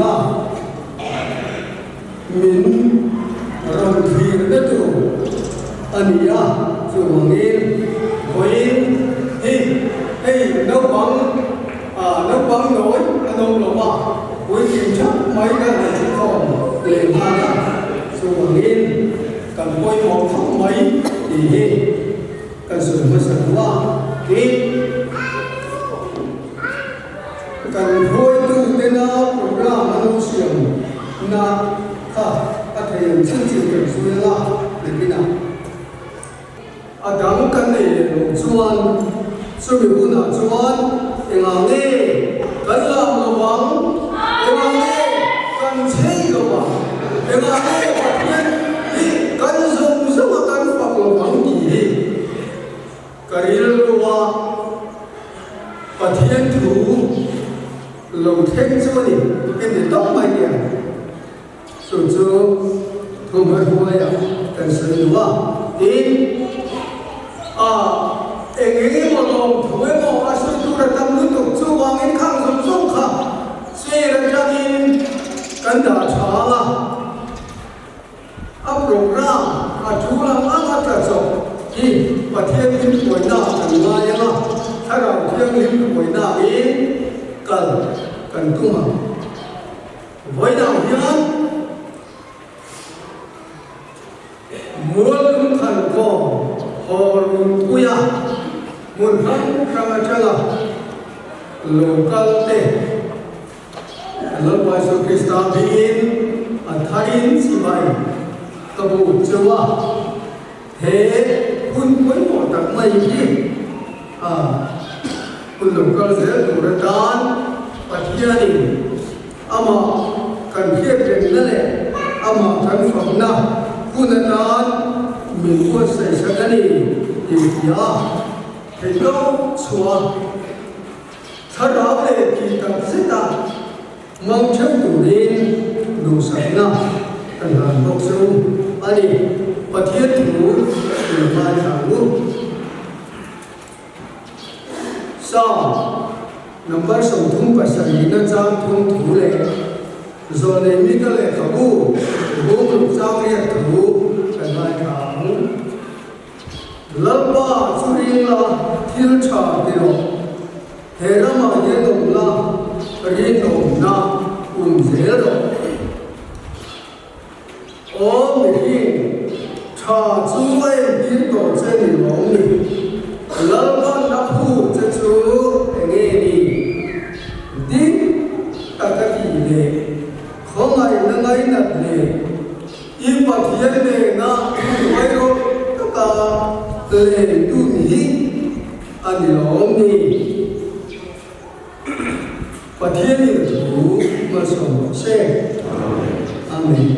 a min rawn thlirna tur a ni a, chuvangin vawiin hi hei naupang naupang nawi an awm lo va, puitling thap mai kan han thukhawm leh nghal a, chuvangin kan pawimawh khawp mai tih hi kan sawi hmasa duh a, tin. Kan hruaitutena program an lo siam na kha a thei ang chin chin kan zui anga nakinah a dang kan nei leh lo chuan chumi hunah chuan engah nge kan lam lo ang, engah nge kan chei lo ang, engah nge Pathian hi kan zawng zawng a kan fak lo ang tih hi Ka rilru a Pathian thu lo thleng chu a ni, heti tawp mai teh ang. Chu chu thu hmahruaiah kan sawi duh a, tin, a eng eng emaw lawm thu emaw a sawi tur a tam lutuk chuvangin khang zawng zawng kha chair atangin kan dah tha ang a. A program a thu ang ang a tla chawp hi Pathian hlim puaina ah kan ngai ang a, Thlarau Thianghlim puaina in kal kan tum ang. Vawiinah hian Mual Lungkhankaw haw runpuia hmun hrang hrang atanga lo kal te, Lalpa Isua Krista hmingin a tharin chibai ka bu cheu a, he hun pawimawh tak mai hi a hun lo kal zel tur atan Pathianin amah kan hriatrengna leh amah kan fakna hun atan min buatsaih sak a ni tih hria a, theihloh chhuah Thlarau leh tih tak zeta hmang theuh turin duhsakna kan hlan bawk chu a ni. Pathian thu in ngaithla ang u. Psalm number 37 na chang thum thu leh Zawlnei Mika lehkhabu bung chang riat thu kan ngaithla ang. Lalpa chu ring la, thil tha ti rawh. He ramah hian awm la, rinawmna um zel rawh. Aw mihring, tha chu a entir tawh che ni lawm ni? Lalpa'n a phur che chu enge ni? Dik taka tih leh khawngaihna ngainat leh I Pathian nena thuhnuai rawh taka len dun hi a ni lawm ni? Pathianin a thu malsawm rawh se. Amen.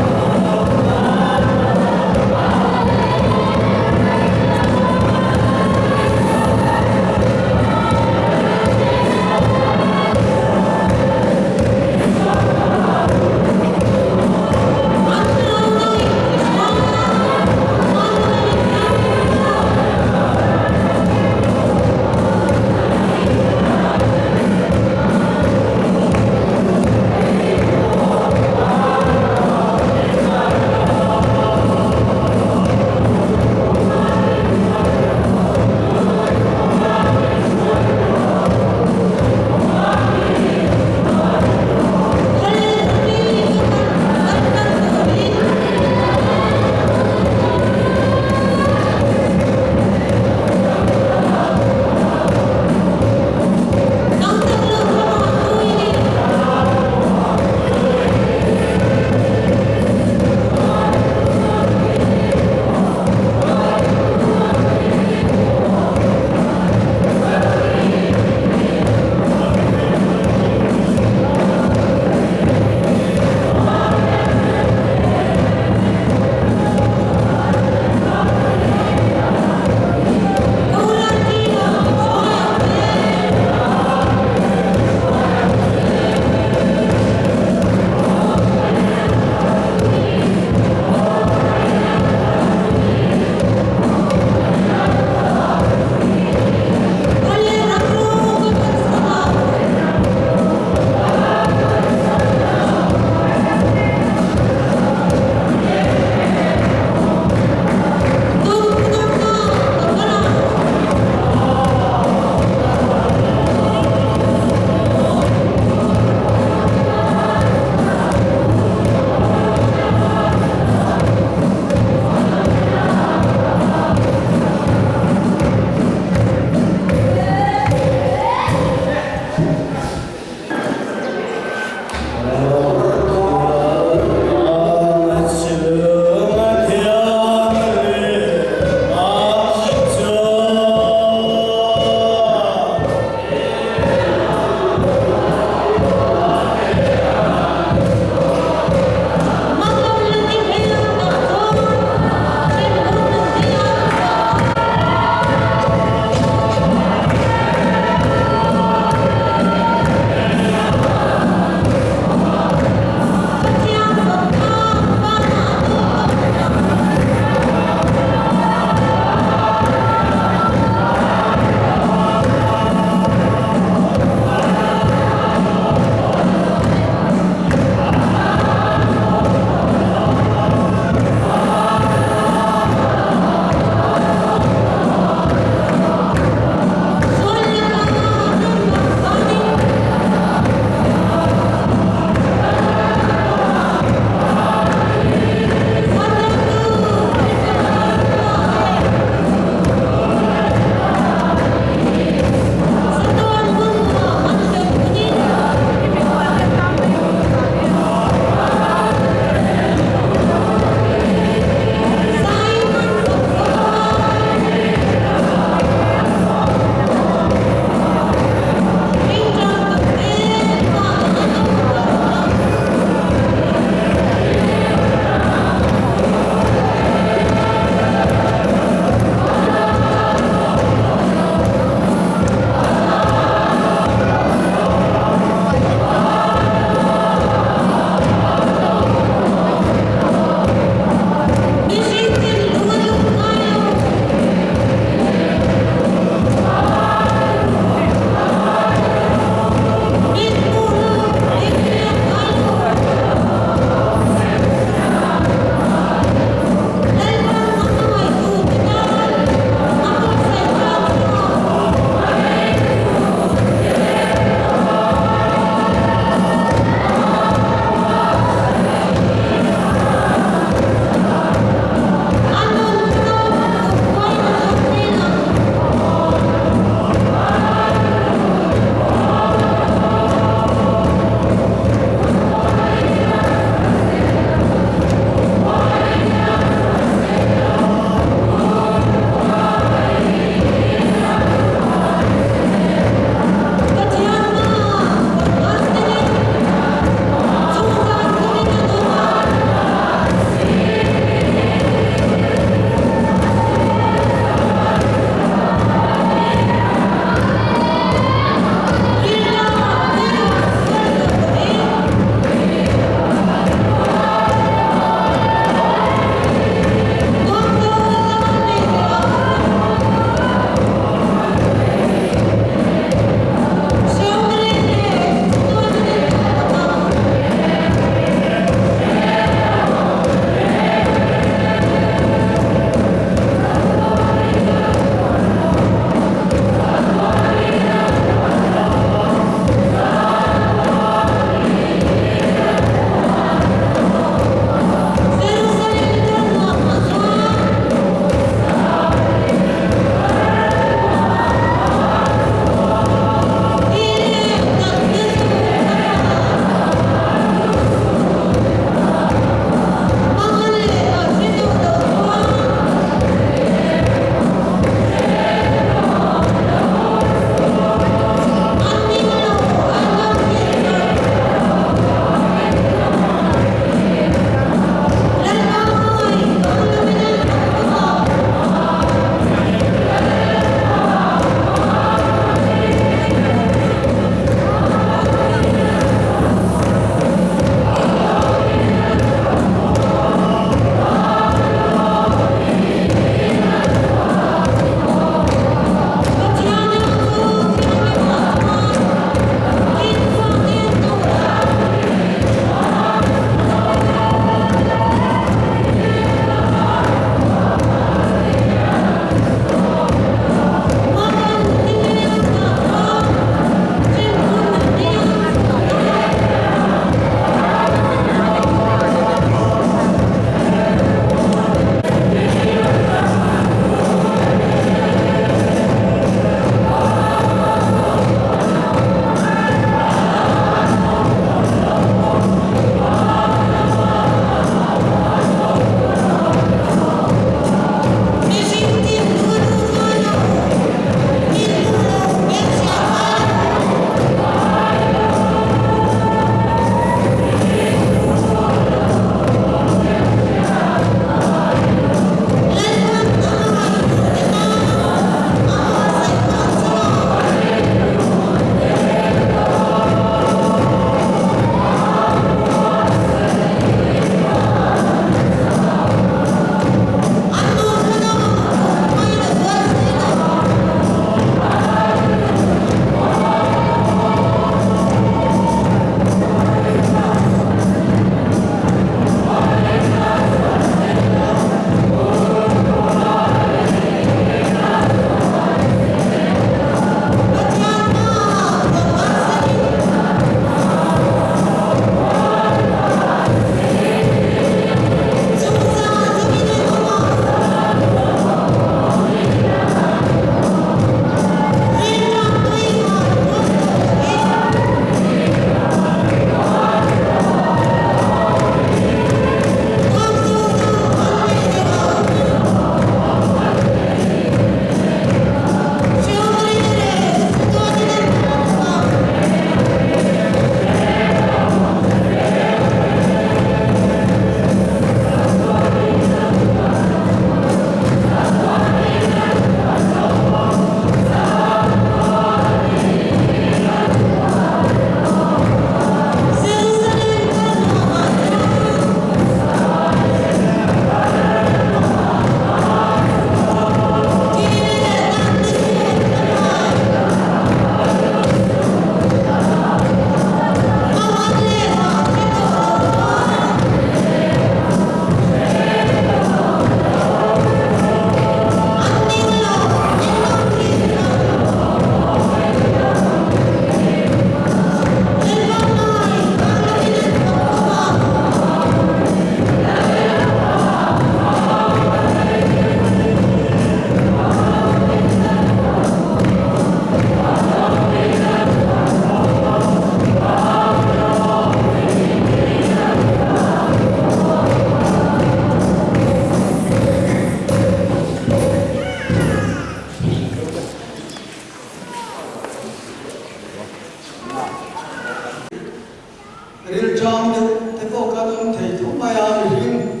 Rilṭam deuh te pawh kan awm thei tho mai a, mihring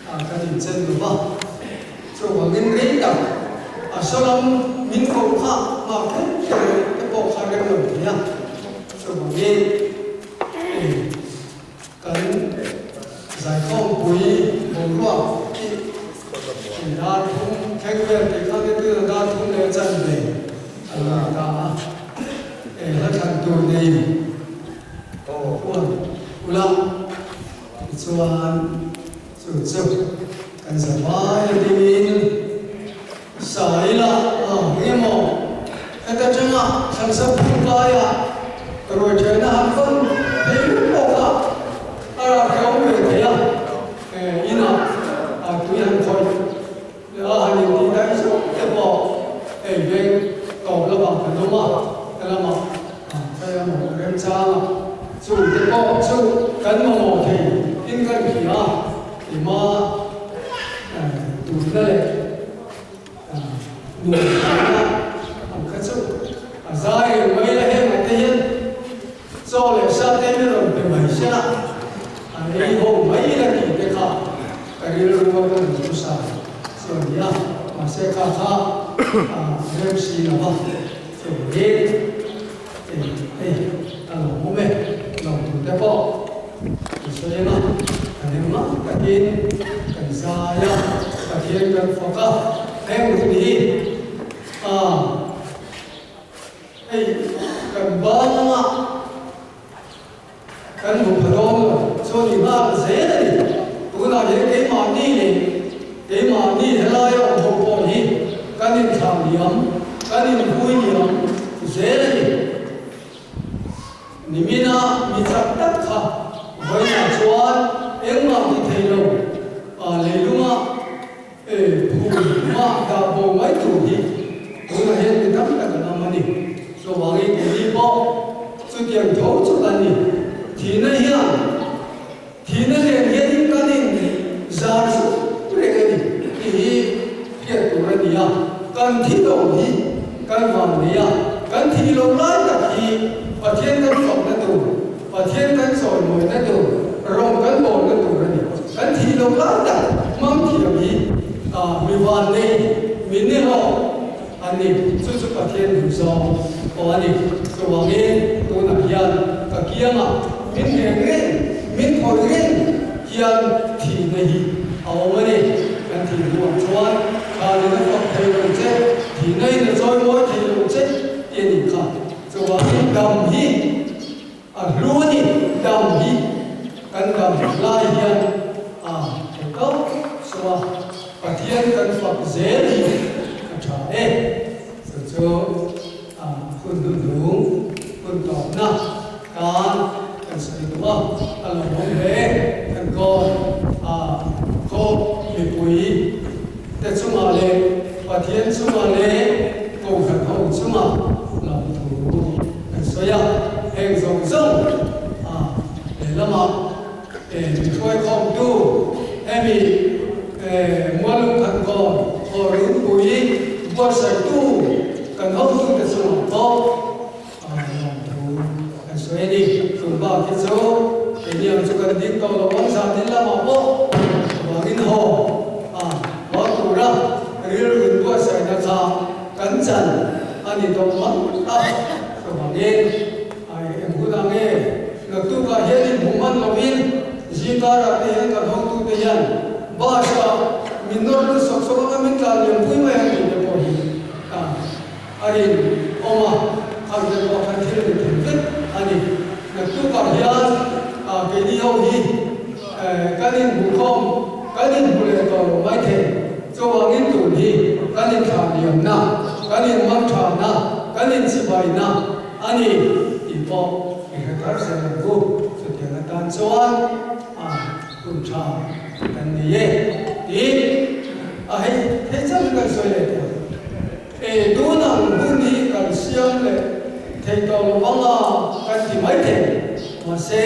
ah kan inchen lo va. Chuvangin rei tak a saw lam min ko kha nghak kher kher te pawh kha rem lo thei a. Chuvangin kan zaikhawmpui boruak hi dar thum thleng vel tih kha te tuna dar thum leh chanve a lo ni ta a. Hla thlan tur nei khuan ula tichuan chu chu kan zavai a dingin Saila a engemaw heta tanga thlansa phung kaia ruaithelna han vawn thei vek pawh kha a rah awm ve thei a, inah tui han khawih leh a han intih daih zawk te pawh hei veng tawp lamah kan awm a, helamah khawi emaw remchangah chu te pawh chu kan mamawh thei in kan hria a. Ema turna leh nuam tihna ang kha chu a zai reng mai la heng te hian chaw leh sa te in rawn pe mai se la an ei ho mai la tih te kha ka rilru a ka rawn thu sa chu a ni a, mahse kha kha a rem si lo va chuvangin hei a lawmawm e lawmtu te pawh. Kan sawi eng a, kan engmah takin kan zai a, Pathian kan fak a, heng hun hi a hei kan ban anga kan hmu pha dawn lo chuan i nghak zel a ni. Tunah hian keimahni leh keimahni helaia awm ho pawh hi kan inthlah liam, kan inhui liam zel a ni. Nimina mi chak tak kha vawiinah chuan engmah ti thei lo, a leilunga phum mah dah bo mai tur hi tunah hian mi tam tak an awm a ni. Chuvangin keini pawh chutiang tho chu kan ni. Thihna hian thihna nen hianin kan in zar zuk reng a ni tih hi hriat tur a ni a. Kan thi lo hi kan van nei a, kan thih lo lai tak hi Pathian kan fakna tur, Pathian kan chawimawina tur, rawng kan bawlna tur a ni. Kan thih lo lai tak hmang thiam hi mi van nei, mi ni hlawh a ni. Chu chu Pathian duhzawng pawh a ni. Chuvangin tunah hian ka kiangah min reng reng, min khawih reng hian thihna hi a awm a ni. Kan thih hnuah chuan thlanin a fak thei lo che, thihna in a chawi mawi thei lo che tih a nih kha. Chuvangin dam hi a hlu a ni, dam hi kan dam lai hian a thei tawp suh a, Pathian kan fak zel hi a tha e. Chu chu a hun hnuhnung hun tawpna tan kan sawi duh a, a lawmawm hle. Kan kawn a khaw mipui te chungah leh Pathian chungah leh Kohhran ho chungah lawmthu kan sawi a, heng zawng zawng a lehlamah min hruaikhawmtu hemi Mualung Khankawn Haw Runpui buatsaihtu kan hotute chungah pawh lawmthu kan sawi a ni. Tun bak hi chu keini ang chu kan ding tawh lo ang zan din lamah pawh vangin haw a haw tura rilru in buatsaihna kha kan chan a ni tawh mang a. Chuvangin eng hunah nge naktukah hian inhmuh hman lovin zingkarah te hian kan hotute hian bus ah min nawr lut sawk sawk anga min tlan liam pui mai ang tih te pawh hi a rin awm a, khang te pawh khan thil ni thei vek a ni. Naktukah hian keini ho hi kan inhmuhkhawm, kan inhmu leh tawh lo mai thei. Chuvangin tun hi kan inthlahliamna, kan inmangthana, kan inchibaina a ni tih pawh i hre thar zel ang u. Chutiang atan chuan a hun tha kan nei e tiin a hei thei chauhin kan sawi leh teh ang. E tun ang hun hi kan siam leh thei tawh lo vang a kan ti mai thei. Mahse,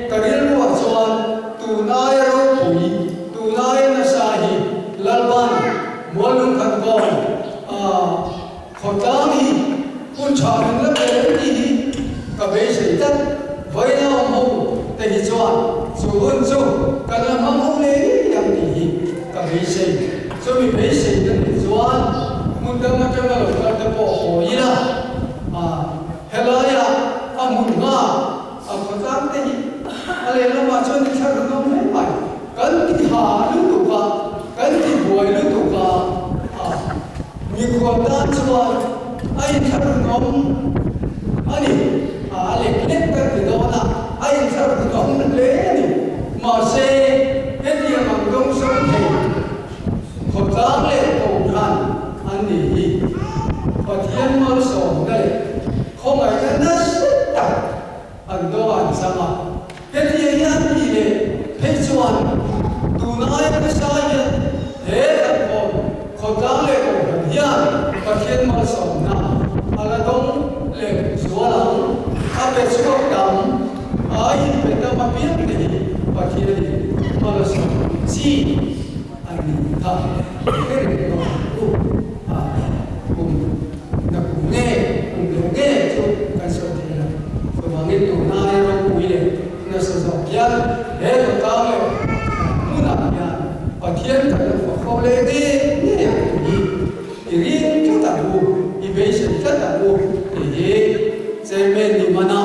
ka rilruah chuan tun aia ropui, tun aia nasa hi Lalban Muallung khan kawn a khawtlang hi hun tha min la pe em tih hi ka beisei tlat. Vawiin a awm ho te hi. hi chuan chu hun chu kan la hmang ho ngei ngei ang tih hi ka beisei. Chumi beisei ka nih chuan hmun dang atanga lo kal te pawh haw ila, helaia a hmun hma a khawtlang te hi a lehlamah chuan i thar hlawm hle mai. Kan ti ha lutuk a, kan ti buai lutuk a, mikhual tan chuan a inthlahrunawm a ni. A lek lek kan ti dawn a, a inthlahrunawm hle a ni. Mahse, hetiang ang dawngsawng thei khawtlang leh kohhran an ni hi Pathian malsawmna leh khawngaihna nasa tak an dawng an chang a. Hetiang hi an tih leh phei chuan tun aia nasa hian he kan khawn khawtlang leh kohhran hian Pathian malsawmna a la dawng leh zual ang. A pe chhuak tam a inpe tam apiang te hi Pathianin malsawm chi a ni kha hre reng tawh ang u. A kum na kum nge kum lo nge chu kan sawi thei lo. Chuvangin tuna aia ropui leh nasa zawk hian he khawtlang leh hmunah hian Pathian kan lo fak fo leh nge nge ang tih hi i ring tlat ang u, i beisei tlat ang u tih hi Chairman ni mana.